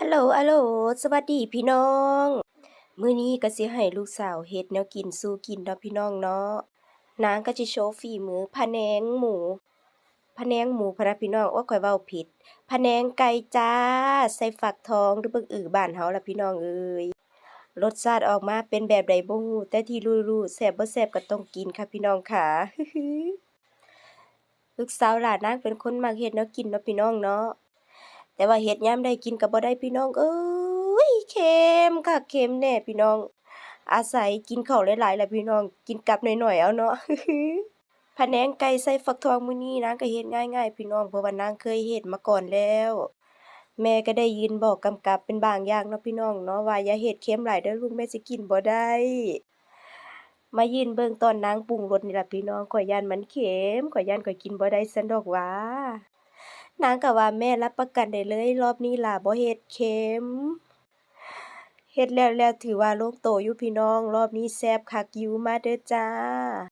ອາໂຫຼ ອາໂຫຼ ສະຫວັດດີພີ່ນ້ອງ. ມື້ນີ້ກໍຊິໃຫ້ລູກສາວເຮັດແນວກິນສູ່ກິນເນາະພີ່ນ້ອງເນາະ. ນາງກໍຊິໂຊຝີມືພະແນງໝູ, ພະແນງໝູພະນະພີ່ນ້ອງ, ໂອ້ ຂ້ອຍເວົ້າຜິດ, ພະແນງໄກ່ຈ້າ ໃສ່ຟັກທອງ ຫຼື ບັກອື ບ້ານເຮົາລະພີ່ນ້ອງເອີຍ. ລົດຊາດອອກມາເປັນແບບໃດບໍ່ຮູ້, ແຕ່ທີ່ຮູ້ໆ ແຊບບໍ່ແຊບກໍຕ້ອງກິນຄ່ະພີ່ນ້ອງຂາ. ລູກສາວຫຼ້ານາງເປັນຄົນມັກເຮັດແນວກິນເນາະພີ່ນ້ອງເນາະ, ແຕ່ວ່າເຮັດຍາມໃດກິນກໍບໍ່ໄດ້ພີ່ນ້ອງເອີຍ, ເຄັມຄັກເຄັມແນ່ພີ່ນ້ອງ. ອາໄສກິນເຂົ້າຫຼາຍໆລະພີ່ນ້ອງ, ກິນກັບໜ້ອຍໆເອົາເນາະ. ພະແນງໄກ່ໃສ່ຟັກທອງມື້ນີ້ນາງກໍເຮັດງ່າຍໆພີ່ນ້ອງ, ເພາະວ່ານາງເຄີຍເຮັດມາກ່ອນແລ້ວ. ແມ່ກໍໄດ້ຢືນບອກກຳກັບເປັນບາງຢ່າງເນາະພີ່ນ້ອງເນາະ, ວ່າຢ່າເຮັດເຄັມຫຼາຍເດີລູກ, ແມ່ຊິກິນບໍ່ໄດ້. ມາຢືນເບິ່ງຕອນນາງປຸງລົດນີ້ລະພີ່ນ້ອງ, ຂ້ອຍຢ້ານມັນເຄັມ, ຂ້ອຍຢ້ານຂ້ອຍກິນບໍ່ໄດ້ຊັ້ນດອກຫວາ. ນາງກໍວ່າ ແມ່ຮັບປະກັນໄດ້ເລີຍ, ລອບນີ້ຫຼ້າບໍ່ເຮັດເຄັມ. ເຮັດແລ້ວແລ້ວຖືວ່າລົງໂຕຢູ່ພີ່ນ້ອງ, ລອບນີ້ແຊບຄັກຢູ່, ມາເດີຈ້າ.